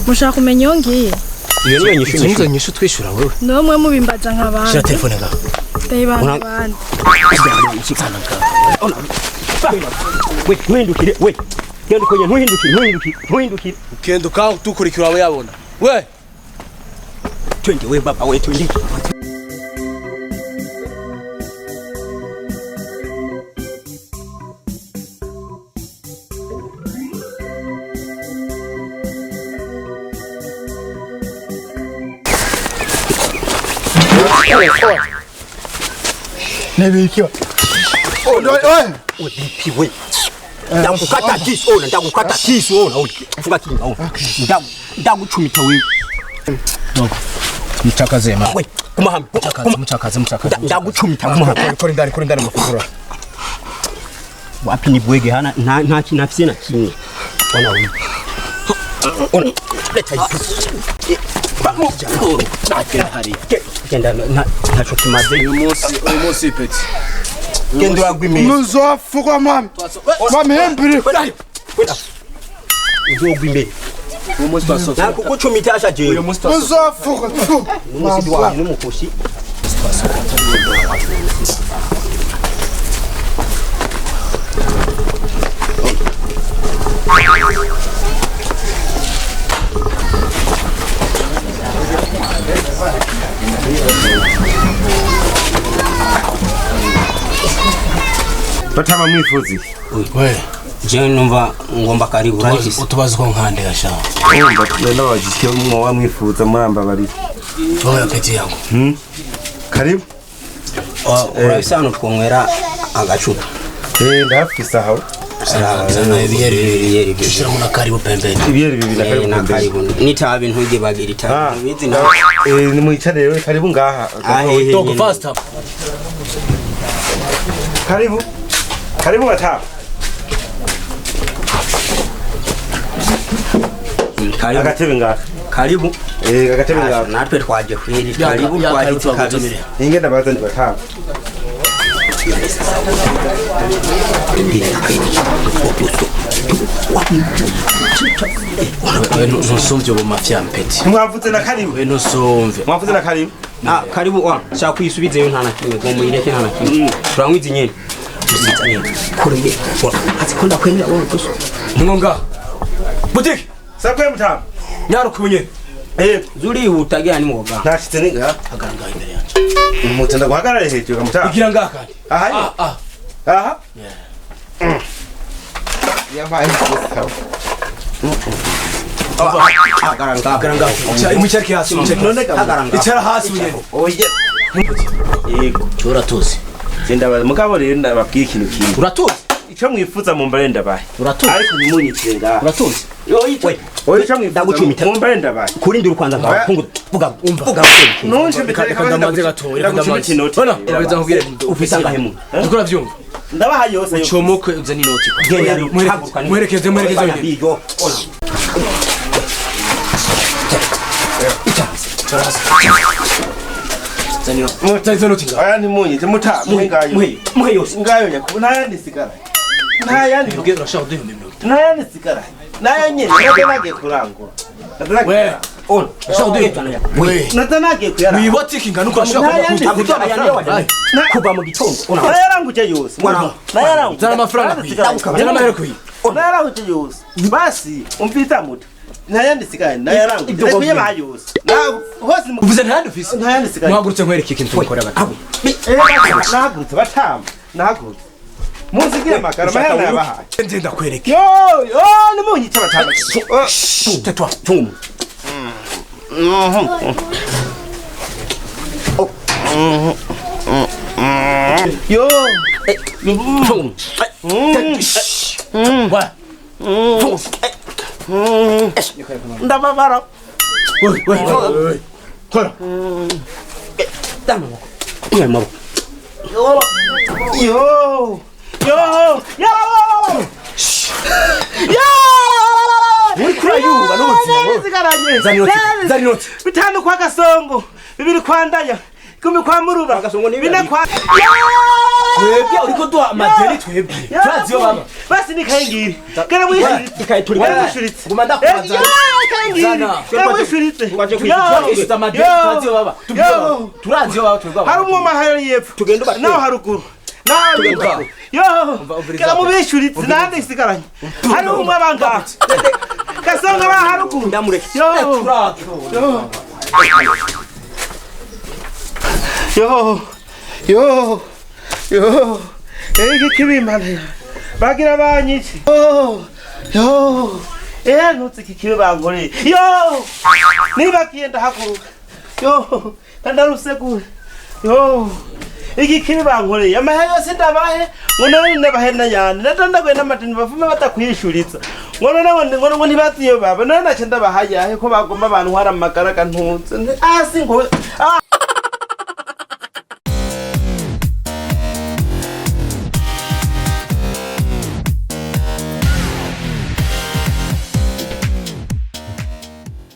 Mushaka kumenya iyo ngiye? Iyo niyo nyishu. Izo nizo Nyishu. nyishu twishura wewe. Nomwe mubimbaza nk'abandi. Shira telefone ngaho. Ndayibanga Una- abandi. We, ntuhindukire we, genda ukonye, ntuhindukire, ntuhindukire, ntuhindukire. Ugenda ukadukurikira wawe yabona. We. Twende we baba we, twende. Nibikiwa. We bipi we, ndakukata kisu ona, ndakukata kisu ona, we funga kinga ona, ndakuchumita we. Mchakaze ma. We kumahamba. Mchakaze, mchakaze, mchakaze. Ndakuchumita kumahamba. Kora indani, kora indani mafukura. Wapi ni bwege hana nta kintu afise na kimwe. Ona we, ona, leta ipi. Genda, ntaco kimaze. Uyu munsi petit. Genda uragwa imeza. Muzofukwa mwami. Mwami hembiri. Uzogwa imbere. Uyu munsi twasohoka. Nakugucumita asha jewe. Uyu munsi twasohoka. Muzofukwa. Umunsi wanyu n'umukoshi. Batama mwifuza iki? We. Jewe numva ngomba karibu urahise. Utubazo ko nkande gasha. Urumva ndabaza icyo mwoba mwifuza, murambabarira. Wewe petit yangu. Karibu. Urabise hano twonywera agacupa? Eh, ndahafise aho. Zana ibiyeri Ibiyeri bibiri. Shiramo na karibu pembeni. Ibiyeri bibiri na Eh, na karibu pembeni. karibu n'itabi, ntujye itabi. Ah. Ntubizi nawe. Eh, nimwicare rero, karibu ngaha. Ahehe. Dogo Nyene. faster. Karibu. Karibu batama. Karibu. Agatebe ngaha. Karibu. Eh, agatebe Asha, ngaha. natwe twaje kweri, karibu. Ya karibu Twashitse kabisa. twagutumire. Ninge ndabaza ndi batama. We ntusumvye ubu mafia mpeti. Mwavuze na karibu. We ntusumvye. Mwavuze na karibu. Ah, karibu wa shaka kuyisubizeyo, nta na kimwe ngo muyireke, nta na kimwe, turanywa izi nyene, tuziza nyene kurinde azikunda kwemera wowe gusa. Ngonga. Butiki. Sakwe mutama. Nyarukumenye. Eh, Zurihuta gya ni mwoga. nashitse ni ngaha. Hagarara ngaha imbere yanje. Mutenda guhagarara hejuru mutama. Igira ngaha kandi. Aha. Ah ah. Aha. Yabaye sawa. Hagarara ngaha. Hagarara ngaha. Icara hasi, icara. None ga. Hagarara ngaha. Icara hasi unyene. Oye. Yego. Uratuzi. Ndabaza mugabo rero ndababwira ikintu kimwe. Uratuzi. Icyo mwifuza mumbare ndabaye. Uratuzi. Ariko ntimunyicire ngaha. Uratuzi. We. Oya, icyo mwifuza Ndagucumita. mumbare ndabaye. Kurindira ukwanza ngaho pungu vuga vuga. Nonje mbere. Reka ndamanze gato, reka Ndagucumita ndamanze. inoti. Ona, urabeza nkubwire. Ufise angahe mu? Uriko uravyumva? Ndabaha yose ayo. Ucomoke uzane inoti. Genda rero, haguruka. Muherekeze, muherekeze wenyine. Bigo. Icara hasi. Zana inoti. Zana izo noti ngaho. Oya, ntimunyice muta muhe ngayo. Muhe, muhe yose. Ngayo nyakubu ntayandi sigara. Ntayandi. Ubwira urashaka kuduha 50,000. Ntayandi sigara. Nayo nyene nazo nagiye kurangura. Nazo nagiye We. kurangura. Ona. Urashaka kuduha. We. Nazo nagiye kuyarangura. Wibotiki ingana uko urashaka Ntayandi kuduha Akuduha amafaranga. ayandi kuva mu gitondo. Ona. Nayaranguje yose. Nayaranguje. Zana amafaranga kwiye. Zana amahera kwiye. Nayaranguje yose. Basi umvita muto. Ntayandi sigaye nayaranguje. Ibyo Reka uyabaha yose. Na hose Uvuze ntayandi ufise? Ntayandi sigaye. Muhagurutse nkwereke ikintu tubikora gato. Nahagurutse batama. Nahagurutse. Munsigiye amakara amahera nayabahaye. Nze ndakwereke. Yo, yo, nimunyice batama. Tetwa tungu. Yo. Tungu. Wa. Ndababara. We, we, we. Kora. Dama maboko. Mwe maboko. Yo. Yo. Yo. Yo. Uriko urayuba n'ubuzima wowe. Nsigaranye. Zana inoti. Zana inoti. 5 kwa Gasongo, 2 kwa Ndaya, 10 kwa Muruba, Gasongo ni 4 kwa. Twebwe uriko duha amadeni, twebwe turazi iyo baba. Basi nikayingiri kana mwishuritse. Ikaye turi Kana mwishuritse. Guma ndakubaza. Kayingiri Zana. kana mwishuritse. Twakishyuza amadeni, turazi iyo baba. Tubwire baba. Turazi iyo baba twebwe. Hari umwe mahari yepfo. Tugende ubatwere. Naho haruguru naho Tugende. yo. Umviriza. Kana mubishuritse nande isigaranye hari umwe abangaha kasonga ba haruguru. Ndamureke. Yo. Yo yo yo, iki kibimana bagira banyice. Yo yo, ntutse iki kibi bankoreye. Yo, nibagiye ndahaguruka. Yo, ndarusegura. Yo, iki kibi bankoreye, amahe yose ndabahe ngo none ndabahe nayandi ndadandaguye n'amadini bavume batakwishuriza ngo none ngo ntibazi iyo baba none nace ndabahayahe ko bagomba bantwara amagara gantutse asi ngo ah.